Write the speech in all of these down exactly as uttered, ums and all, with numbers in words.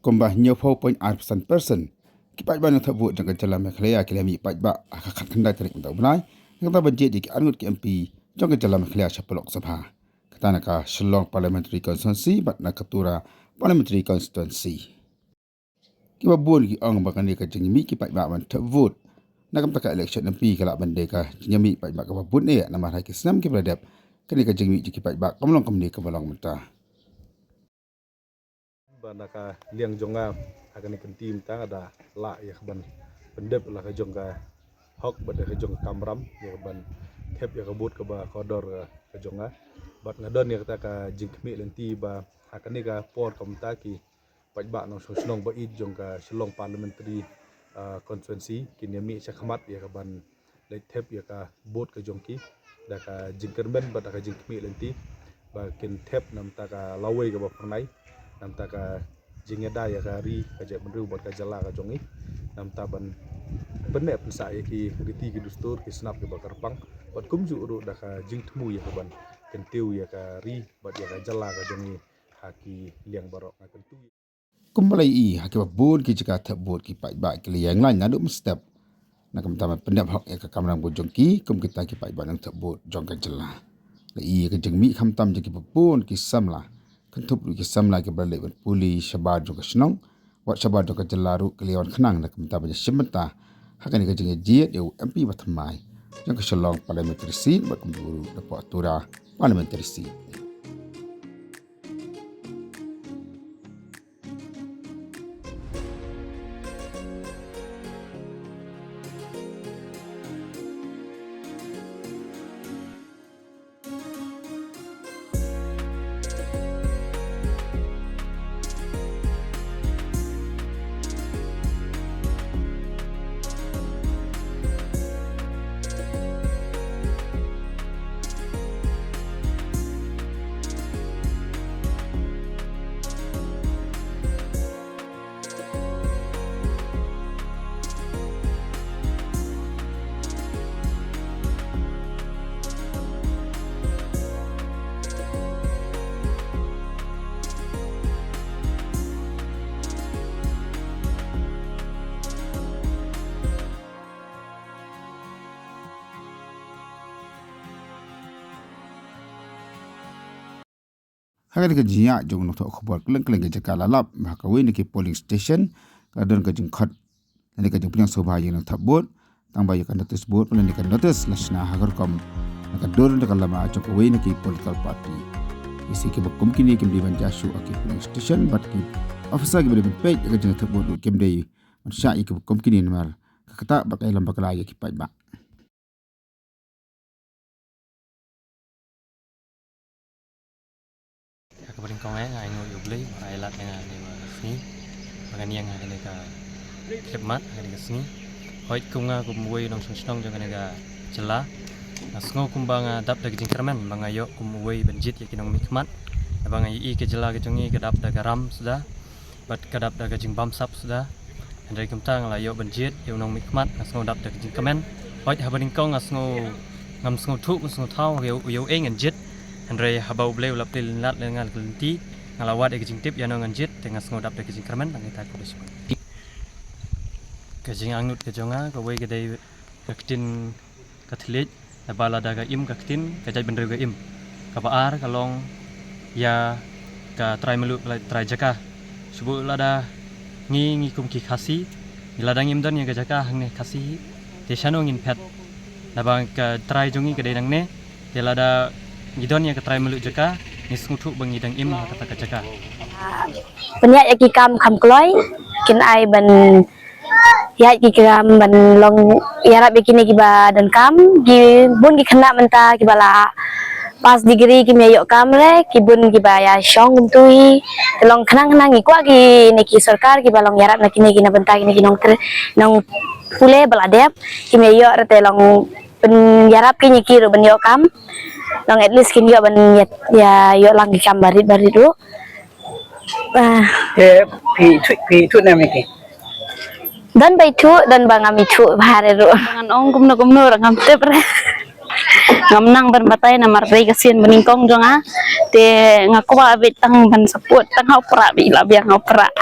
Kumba hynñiewphew point ar percent ki paidbah nongthep vote jong ka jylla Meghalaya ki la mih paidbah ha ka khatkhyndai tarik mynta u bnai, na ka bynta ban jied ïa ki arngut ki M P jong ka jylla Meghalaya sha ka Lok Sabha, kata na ka Shillong Parliamentary Constituency bad na ka Tura Parliamentary Constituency. Kiba bun ki ong ba kane ka jingmih ki paidbah ban thep vote na ka bynta ka election M P ka lah ban dei ka jingmih paidbah kaba bun eh, namar ha ki snem kiba la dep kane ka jingmih jong ki paidbah kam long kumne kaba long mynta. Ba na ka liang jong nga, ha kane ka kynti mynta nga da lah ïa ka ban pyndep la ka jong ka hok bad ïa ka jong ka kamram ïa ka ban thep ïa ka vote kaba kordor ka, ka jong nga. Bad nga don ïa kata ka jingkhmih lynti ba ha kane ka por ka mynta ki paidbah nongshong shnong ba ïeit jong ka Shillong Parliamentary, ah, Constituency kin ïa mih sha khmat ïa ka ban leit thep ïa ka vote ka jong ki da ka jingkyrmen bad da ka jingkhmih lynti ba kin thep na ka bynta ka lawei kaba phyrnai, na ka bynta ka jingïada ïa ka ri, ka jaitbynriew bad ka jylla ka jong ngi, na ka bynta ban pynneh pynsah ïa ki riti ki dustur ki snap kiba kyrpang bad kumjuh ruh da ka jingthmu ïa ka ban kyntiew ïa ka ri bad ïa ka jylla ka jong ngi ha ki liang baroh. Nga kyntu ïa Kumba la ïohi ha kiba bun ki jaka thep vote ki paidbah ki la ïeng lain naduh mynstep na ka bynta ban pyndep hok ïa ka kamram ka jong ki kum kita ki paidbah nongthep vote jong ka jylla. La ïohi ïa ka jingmih khamtam jong kiba bun ki samla, kynthup ruh ki samla kiba la leit ban pule shabar jong ka shnong wat shabar jong ka jylla ruh ki la ïa wan khnang na ka bynta ban ïashim bynta ha kane ka jingïajied ïa u M P ba thymmai jong ka Shillong Parliamentary Seat bad kumjuh ruh na poh Tura Parliamentary Seat. Ha kane ka jingïaid jong u nongthoh khubor kylleng kylleng ka jaka la lap ba ha kawei na ki polling station ka don ka jingkhot lane ka jingpynïasoh bha ïa ki nongthep vote, tang ba ïa ka notice board lane ka notice la shna ha ka rukom na ka dur na ka lama jong kawei na ki political party. Ïa ki kiba kum kine kim dei ban jia shuh ha ki polling station bad ki officer kiba dei ban peit ïa ka jingthep vote ruh kim dei ban shah ïa kiba kum kine namar ka ktah bad ka ïalam bakla ïa ki paidbah. Ha kaba nyngkong eh nga ainguh ïa U Blei ba ai lad ïa nga kane ka sngi ba ngan ïeng ha kane ka khlieh mat ha kane ka sngi. Hooid, kum nga kum uwei u nongshong shnong jong kane ka jylla, nga sngew kumba nga dap da ka jingkyrmen ba nga ïoh kum uwei ban jied ïa ki nongmihkhmat. Naba nga ïohi ka jylla ka jong ngi ka dap da ka ram suda bad ka dap da ka jingbamsap suda. Hynrei kumta nga la ïoh ban jied ïa u nongmihkhmat, nga sngew dap da ka jingkmen. Hooid, haba nyngkong nga sngew ngam sngewthuh, ngam sngewthaw ïa u, ïa u ei ngan jied. Hynrei haba U Blei u la plie lynlad ïa nga ka lynti, nga la wad ïa ka jingtip ïano ngan jied, te nga sngew dap da ka jingkyrmen. Tang kita, khublei shibun. Ka jingangnud ka jong nga kawei ka dei ka ktien ka thylliej, naba lada ka im ka ktien, ka jaitbynriew ka im. Kaba ar ka long ïa ka trai mluh, ka trai jaka. Shu buh lada ngi, ngi kum ki Khasi, lada ngim don ïa ka jaka hangne Khasi, te shano ngin phet? Naba ka trai jong ngi ka dei nangne, te lada ngi don ïa ka trai mluh jaka, ngi sngewthuh ba ngi dang im ha kata ka jaka. Pynïaid ïa ki kam kham kloi, kin ai ban ïaid ki kam ban long ïarap ïa kine kiba donkam, ki bun ki khynnah mynta kiba la pass degree kim ïa ïoh kam re, ki bun kiba ïa shong kumtu hi. Te long khnang khnang ngi kwah kine ki sorkar kiba long ïarap na kine ki na bynta kine ki nongtre-, nongpule ba la dep, kim ïa ïoh re te long pynïarap kine ki ruh ban ïoh kam. Long at least kin ïoh ban ïa, ïa ïoh lang ki kam barit barit ruh. Ah. Phi, phi ithuh, phi ithuh ne em ki? Don ba ithuh, don ba ngam ithuh bha re ruh. Ngan ong kumno kumno ruh ngam tip re. Ngam nang ban batai namar dei ka sien banyngkong jong nga. Te nga kwah beit tang ban support tang ha u Prah beit, la biang ha u Prah.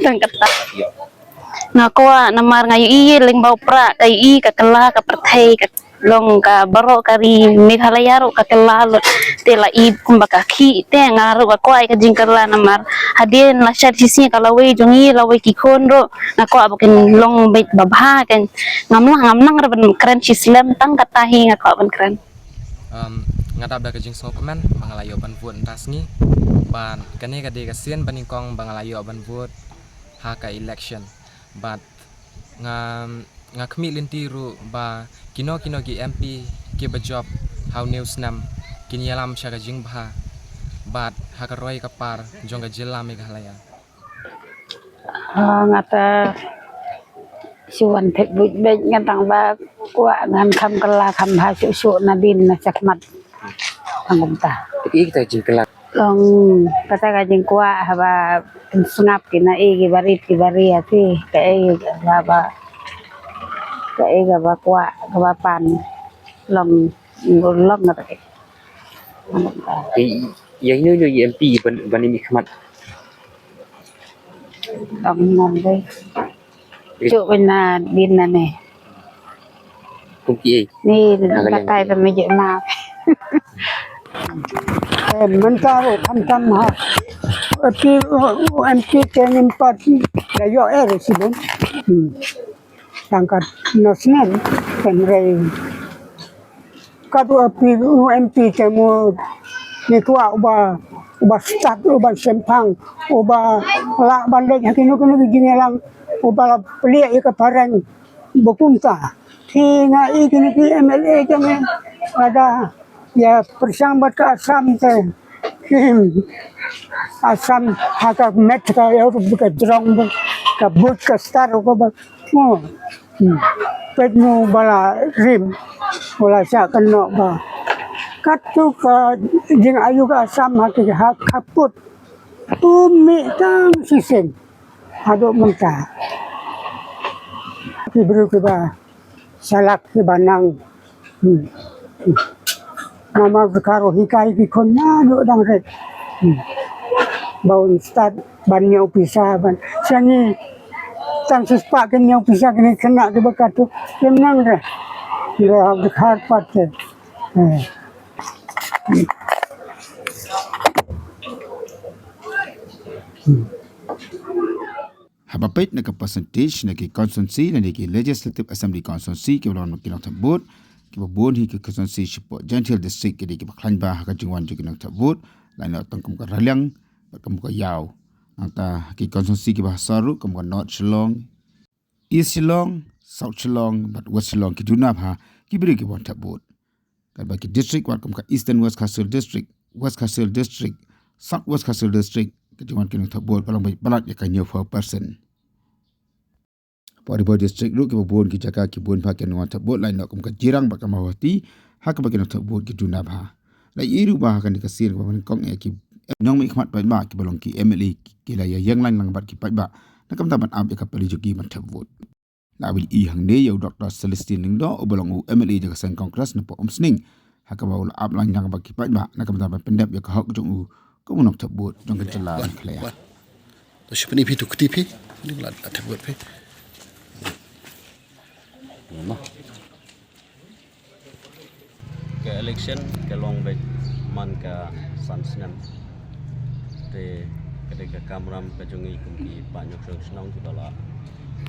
Tang kata. Nga kwah namar nga ïohi lyngba u Prah, ka ïohi ka kylla ka pyrthei, ka long ka baroh ka ri Meghalaya ruh ka kylla lut. Te la i kumba ka khih, te nga ruh ka kwah ïa ka jingkylla namar hadien la shad shisngi ka lawei jong ngi, lawei ki khun ruh nga kwah ba kin long beit babha kan. Ngam lah, ngam nang ruh ban kren shi slem, tang kata hi nga kwah ban kren. Um, nga dap da ka jingsngewkmen ba nga la ïoh ban vote mynta sngi. Bad kane ka dei ka sien banyngkong ba nga la ïoh ban vote ha ka election. Bad nga, nga khmih lynti ruh ba kino kino ki M P kiba jop ha une u snem kin ïalam sha ka jingbha bad ha ka roi ka par jong ka jylla Meghalaya. Ah, nga ta shu wan thep buit beit, nga tang ba kwah ngan kham kylla kham bha shuh shuh nadien na shakhmat. Tang kumta. Te ki kita jingkylla. Long kata ka jingkwah haba pynsngap ki na i ki barit ki bari ati, ka i kaba, ka i kaba kwah kaba pan. Long, long kata ka. Te ïa ino ino i M P ban, ban i mihkhmat? Long ngan dei. Cuk bina bina ne. Kum ki ei. Ni batai ba me je ma. Eh, mynta ruh khamtam ha. Ati, u, u M P te ngim pat da ïoh eh resident. Hmm. Tang kat na snem, kan rei. Kat u M P, u M P te mo ni kwah uba, uba stad, uba sempang, uba lah ban leit ha kino kino ki jingïalang, uba la plie ïa ka phareng. Ba kumta. Te nga i kine ki M L A jong ngi lada ïa pyrshang bad ka Assam te. Assam ha ka met ka ïa ka jrong ba ka buit ka star ko ba. Mo. Hmm. Peit mo ba la rim. Ba la shah kynnoh ba. Katto ka jingayu ka Assam ha ki ha khaput. Pumi tang shisien. Haduh mynta. Ki briew kiba shalak kiba nang. Hmm. Hmm. Namar ka ruh hikai ki khun naduh dang rit. Hmm. Ba un stad ban ñiew pisa ban. Sha ngi tang shispah ki ñiew pisa kine khynnah kiba katto. Kim nang re. Kiba ha dkhar pat te. Eh. Hmm. Haba peit na ka percentage na ki constituency lane ki Legislative Assembly constituency kiba long ki nongthep vote, kiba bun hi ki constituency shapoh Jaiñtia Hills District ki dei kiba khlaiñ bha ha ka jingwan jong ki nongthep vote, lane tang kum ka Raliang bad kum ka Ïaw. Nangta ki constituency kiba ha sor ruh kum ka North Shillong, East Shillong, South Shillong bad West Shillong ki duna bha ki briew kiba wan thep vote. Katba ki district wat kum ka Eastern West Khasi Hills District, West Khasi Hills District, South West Khasi Hills District, ka jingwan ki nongthep vote ka long beit palat ïa ka hynñiew phew percent. Hapoh Ri Bhoi District ruh kiba bun ki jaka ki bun bha ki nongwan thep vote, lane kum ka Jirang bad ka Mawhati, ha kaba ki nongthep vote ki duna bha. La ïohi ruh ba ha kane ka sien kaba nyngkong ïa ki nongmihkhmat paidbah kiba long ki M L A ki la ïa ïeng lain lang bad ki paidbah na ka bynta ban ap ïa ka pali jong ki ban thep vote. La ïohi hangne ïa u Doctor Celestine Lyngdoh uba long u M L A jong ka seng Congress napoh Umsning, ha kaba u la ap lain lang bad ki paidbah na ka bynta ban pyndep ïa ka hok jong u kum u nongthep vote jong ka jylla Meghalaya. To shu pyni phi tu kti phi. Ni la thep vote phi. Ka election ka long beit man ka san snem. Te ka dei ka kamram ka jong ngi kum ki paid nongshong shnong kiba la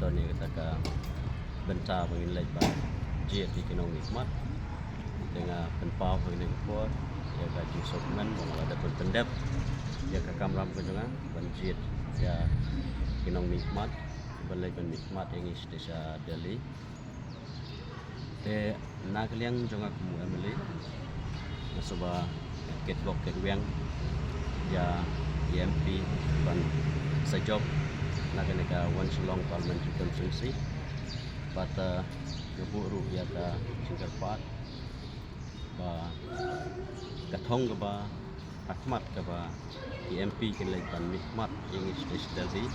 don ïa kata ka bynta ba ngin leit ban jied ïa ki nongmihkhmat. Te nga pynpaw ha kane ka por ïa ka jingsngewkmen ba nga la dep ban pyndep ïa ka kamram ka jong nga ban jied ïa ki nongmihkhmat ban leit ban mihkhmat ïa ngi sha Delhi. Te na ka liang jong nga kum u M L A, nga sngewbha kit bok kit wiang ïa i M P ban sa jop na kane ka One Shillong Parliamentary Constituency. Bad, eh, nga buh ruh ïa ka jingkyrpad ba ka thong kaba ha khmat kaba ki M P kin leit ban mihkhmat ïa ngi sha Delhi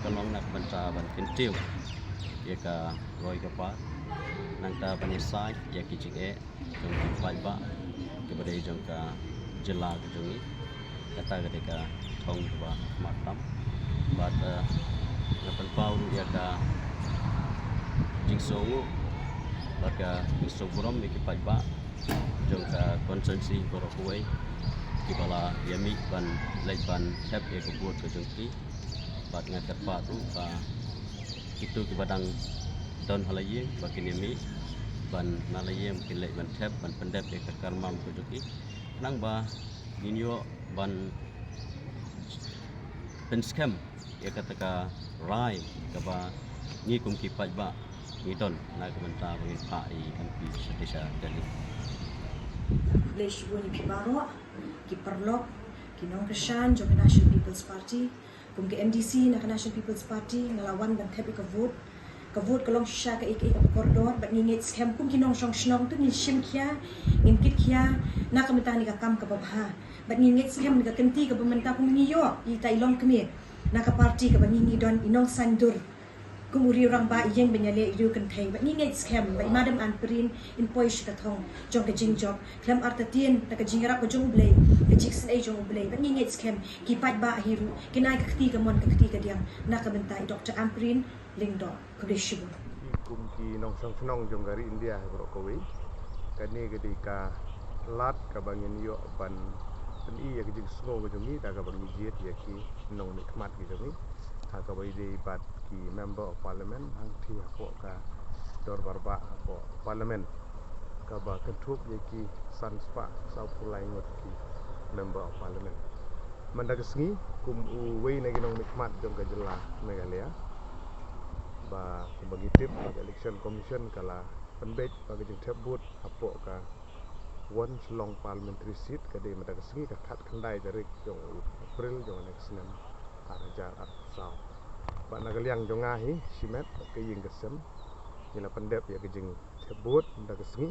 ka long na ka bynta ban kyntiew ïa ka roi ka par, Nangta ban ïasaid ïa ki jingeh jong ki paidbah kiba dei jong ka jylla ka jong ngi. Kata ka dei ka thong kaba khmat tam. Bad, eh, nga pynpaw ruh ïa ka jingsngewnguh bad ka jingsngewburom ïa ki paidbah jong ka constituency baroh kawei kiba la ïa mih ban leit ban thep ïa ka vote ka jong ki. Bad nga kyrpad ruh ba kito kiba dang don ha la ïing ba kin ïa mih ban na la ïing kin leit ban thep ban pyndep ïa ka kamram ka jong ki. Khnang ba ngin ïoh ban pynskhem ïa kata ka rai kaba ngi kum ki paidbah ngi don na ka bynta ba ngin phah ïa i M P sha Delhi. Khublei shibun ïa phi baroh ki paralok, ki nongkyrshan jong ka National People's Party. Kum ka M D C na ka National People's Party nga la wan ban thep ïa ka vote. Ka vote ka long shisha kaei kaei kaba kordor, bad ngi ngeit skhem kum ki nongshong shnong to ngin shim khia, ngin kit khia na ka bynta kane ka kam kaba bha. Bad ngi ngeit skhem na ka kynti kaba mynta kum ngi ïoh ïa ita i longkmie na ka party kaba ngi ngi don, i nongsaiñdur kum u riew rangbah, i ïeng ban ïaleh i riew kynthei. Bad ngi ngeit skhem ba i Madam Ampareen in poi sha ka thong jong ka jingjop khlem artatien da ka jingïarap ka jong U Blei, ka jingisynei jong U Blei. Bad ngi ngeit skhem ki paidbah hi ruh kin ai ka kti kamon ka kti kadiang na ka bynta i Doctor Ampareen Lyngdoh. Khublei shibun. Kum ki nongshong shnong jong ka ri India baroh kawei, kane ka dei ka lad kaba ngin ïoh ban pyni ïa ka jingsngew ka jong ngi da kaba ngi jied ïa ki nongmihkhmat ki jong ngi ha kaba ïadei bad ki Member of Parliament hangtei hapoh ka dorbar bah hapoh Parliament kaba kynthup ïa ki san spah sawphew lai ngut ki Member of Parliament. Mynta ka sngi kum uwei na ki nongmihkhmat jong ka jylla Meghalaya, ba kumba ngi tip, ka Election Commission ka la pynbeit ba ka jingthep vote hapoh ka West Shillong Parliamentary Seat ka dei mynta ka sngi ka khatkhyndai tarik jong u April jong ka next snem ar hajar arphew saw. Bad na ka liang jong nga hi shimet bad ka ïing ka sem ngi la pyndep ïa ka jingthep vote mynta ka sngi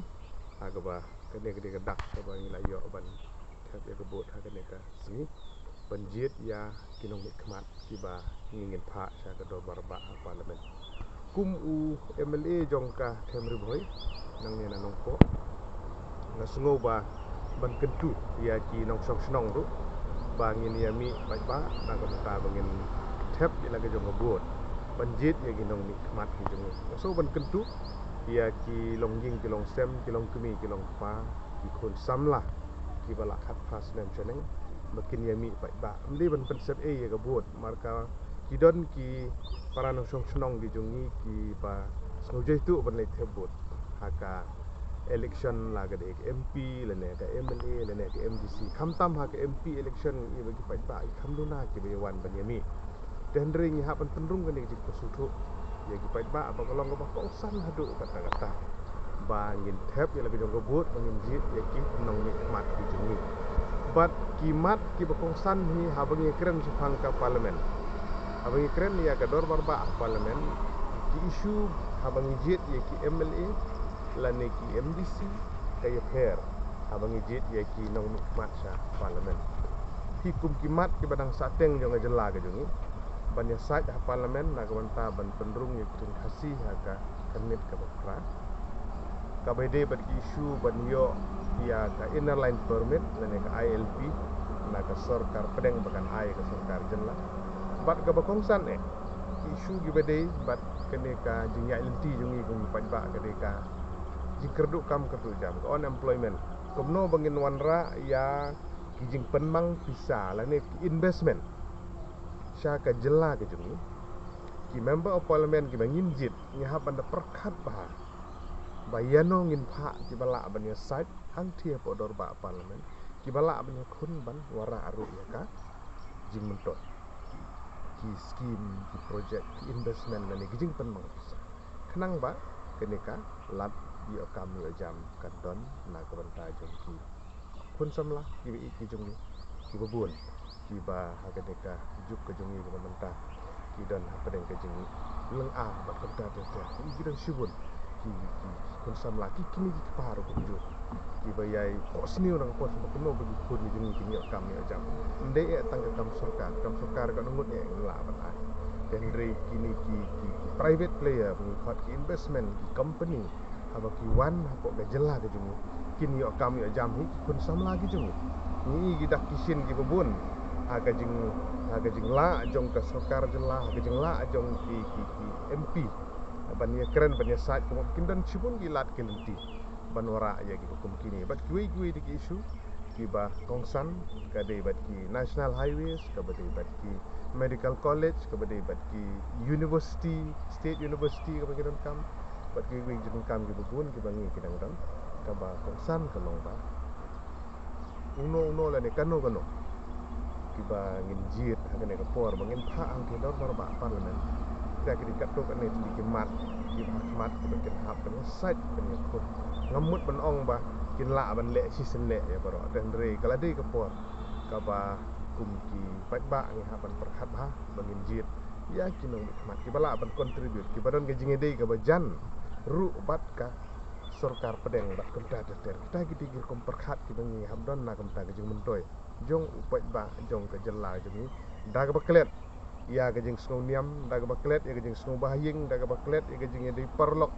ha kaba kane ka dei ka dak kaba ngi la ïoh ban thep ïa ka vote ha kane ka sngi ban jied ïa ki nongmihkhmat kiba ngi ngin phah sha ka dorbar bah ha Parliament. Kum u M L A jong ka Them Ri Bhoi nangne na Nongpoh, nga sngew ba ban kyntu ïa ki nongshong shnong ruh ba ngin ïa mih paidbah na ka bynta ba ngin thep ïa la ka jong ka vote ban jied ïa ki nongmihkhmat ki jong ngi. Nga sngew ban kyntu ïa ki longïing ki longsem, ki longkmie ki longkpa, ki khun samla kiba la khatphra snem shaneng ba kin ïa mih paidbah. Ym dei ban pynsep ei ïa ka vote, marka ki don ki para nongshong shnong ki jong ngi kiba sngew jaituh ban leit thep vote ha ka election, la ka dei ka M P lane ka M L A lane ka M D C, khamtam ha ka M P election ngi ba ki paidbah ki kham duna kiba ïa wan ban ïa mih. Te hynrei ngi hap ban pynrung kane ka jingpynsngewthuh ïa ki paidbah ba ka long kaba kongsan haduh katta katta ba ngin thep ïa la ka jong ka vote ba ngin jied ïa ki nongmihkhmat ki jong ngi. Bad ki mat kiba kongsan hi haba ngi kren shaphang ka Parliament, haba ngi kren ïa ka dorbar bah Parliament, ki issue haba ngi jied ïa ki M L A lane ki M D C ka ïapher haba ngi jied ïa ki nongmihkhmat sha Parliament. Ki kum ki mat kiba dang sahteng jong ka jylla ka jong ngi ban ïasaid ha Parliament na ka bynta ban pynrung ïa ka ktien Khasi ha ka khyrnit kaba phra, kaba ïadei bad ki issue ban ïoh ïa ka Inner Line Permit lane ka I L P na ka sorkar pdeng ba kan ai ka sorkar jylla. Bad kaba kongsan eh ki issue kiba dei bad kane ka jingïaid lynti jong ngi kum ki paidbah ka dei ka jingkyrduh kam kyrduh jam, ka unemployment. Kumno ba ngin wanrah ïa ki jingpynmang pisa lane ki investment sha ka jylla ka jong ngi. Ki Member of Parliament kiba ngin jied ngi hap ban da pyrkhat bha ba ïano ngin phah kiba lah ban ïasaid hangtei hapoh dorbar Parliament, kiba lah ban ïakhun ban wanrah ruh ïa ka jingmyntoi ki skim, ki project, ki investment lane ki jingpynmang pisa, khnang ba kane ka lad ïoh kam ïoh jam kan don na ka bynta jong ki khun samla kiba ïeit ki jong ngi kiba bun, kiba ha kane ka juk ka jong ngi kaba mynta ki don hapdeng ka jinglynga bad kumta ter ter. Ki don shibun ki, ki khun samla, ki kmie ki kpa ruh kumjuh, kiba ïai khohsniew na ka por shuh ba kumno ba ki khun ki jong ngi kin ïoh kam ïoh jam. Ym dei eh tang ka kam sorkar, kam sorkar ka ngut eh ngi lah ban ai. Te hynrei kine ki, ki, ki private player, ngi khot ki investment, ki company, haba ki wan hapoh ka jylla ka jong ngi, kin ïoh kam ïoh jam hi ki khun samla ki jong ngi. Ngi i ki dak ki shin kiba bun ha ka jing, ha ka jinglah jong ka sorkar jylla, ha ka jinglah jong ki, ki, ki M P ban ïakren, ban ïasaid, kumno kin don shibun ki lad ki lynti ban wanrah ïa kiba kum kine bad kiwei kiwei de ki issue kiba kongsan, ka dei bad ki national highways, kaba dei bad ki medical college, kaba dei bad ki university, state university kaba ki donkam, bad kiwei kiwei ki donkam kiba bun kiba ngi ki dang don. Kaba kongsan ka long ba uno uno lane kano kano kiba ngin jied ha kane ka por ba ngin phah hangtei ha dorbar bah Parliament. Kita ki dei katto katne tylli ki mat kiba ha khmat kiba kin hap ban ïasaid ban ïakhun. Ngam mut ban ong ba kin lah ban leh shisien leh ïa baroh, hynrei ka la dei ka por kaba kum ki paidbah ngi hap ban pyrkhat bha ba ngin jied ïa ki nongmihkhmat kiba lah ban contribute, kiba don ka jingïadei kaba jan ruh bad ka sorkar pdeng bad kumta ter ter. Kita ki dei ki rukom pyrkhat kiba ngi hap don na ka bynta ka jingmyntoi jong u paidbah jong ka jylla jong ngi, da kaba klet ïa ka jingsngew niam, da kaba klet ïa ka jingsngew bahaïing, da kaba klet ïa ka jingïadei paralok.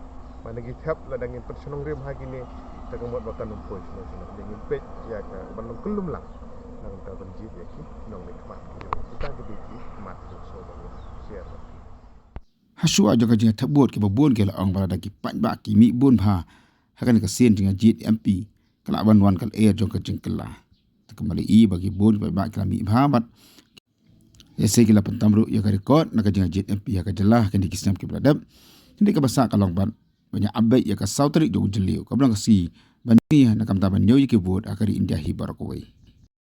Ba na ki thep lada ngin pynshnong rim ha kine, te ka mut ba kan ym poi shano shano. Dei ngin peit ïa ka ban long kyllum lang na ka bynta ban jied ïa ki nongmihkhmat ki jong ngi. Kita ki dei ki mat jingsngew ba ngi share. Ha shuwa jong ka jingthep vote, kiba bun ki la ong ba lada ki paidbah ki mih bun bha ha kane ka sien jingjied M P, ka lah ban wan ka lyer jong ka jingkylla. Te ka mut i ba ki bun ki paidbah ki la mih bha bad ïa se ki la pyntam ruh ïa ka record na ka jingjied M P ha ka jylla ha kine ki snem kiba la dep. Hynrei kaba sah ka long bad ban ïa update ïa ka saw tarik jong u Jylliew, kaba long ka sngi ban ïa na ka bynta ban ñiew ïa ki vote ha ka ri India hi baroh kawei.